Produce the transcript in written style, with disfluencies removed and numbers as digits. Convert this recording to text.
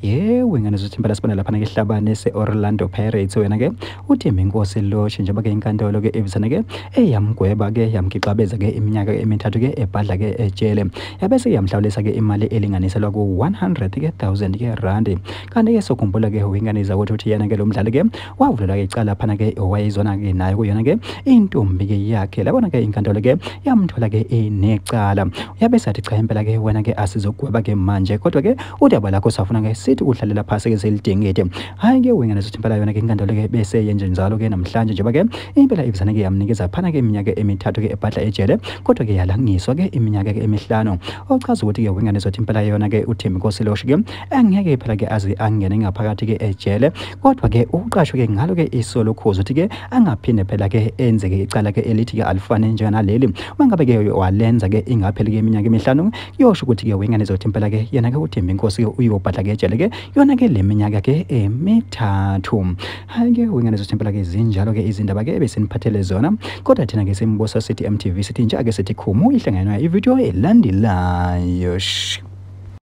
Yewe ngane zothi impela sibona lapha ke ihlabane se-Orlando Pirates wena ke uThembinkosi Lorch njengoba ke inkantolo ke evisana ke eyamgweba ke yamgixabeza ke iminyaka emithathu ke ebhadla ke ejele, yabese yamhlawulisa ke imali elinganiselwa ku-100,000 ke randi. Kanti ke sokhumbula ke wingane zakuthi uthi yena ke lo mdlali ke wavulelwa ke icala phana ke owayezona ke nayo kuyona ke intombi ke yakhe, labona ke inkantolo ke yamthola ke enecala. Yabe sathi cha impela ke wena ke asizogweba ke manje, kodwa ke udaba lakho safuna ke sithi uhlalela phasi ke selidingide. Hayi ke wena lezothi impela yona ke inkantolo ke bese yenje njalo ke namhlanje njengoba ke impela ibizana ke yamnikeza phana ke iminyaka emithathu ke ebhadla ejele, kodwa ke yalangiswa ke iminyaka ke emihlanu. Ochaza ukuthi ke wena lezothi impela yona ke uThembinkosi Lorch ke angeke phela ke aze angene ngaphakathi ke ejele, kodwa ke uqashwe ke ngalo ke iso lokhozi ukuthi ke angaphinde phela ke enze ke icala ke elithi ke alifane njengaleli. Uma ngabe ke walenza ke ingapheli ke iminyaka emihlanu, kuyosho ukuthi ke wena lezothi impela ke yena ke uThembinkosi ke uyobhadla ke ejele ke yona ke le minyaka ke emithathu. Hayi ke wena lezothi impela ke zinjalo ke izindaba ke ebesiniphathele zona, kodwa thina ke simbuso sithi MTV sithi nje ake sithi khumu ihlanganwa ivideo elandelayo.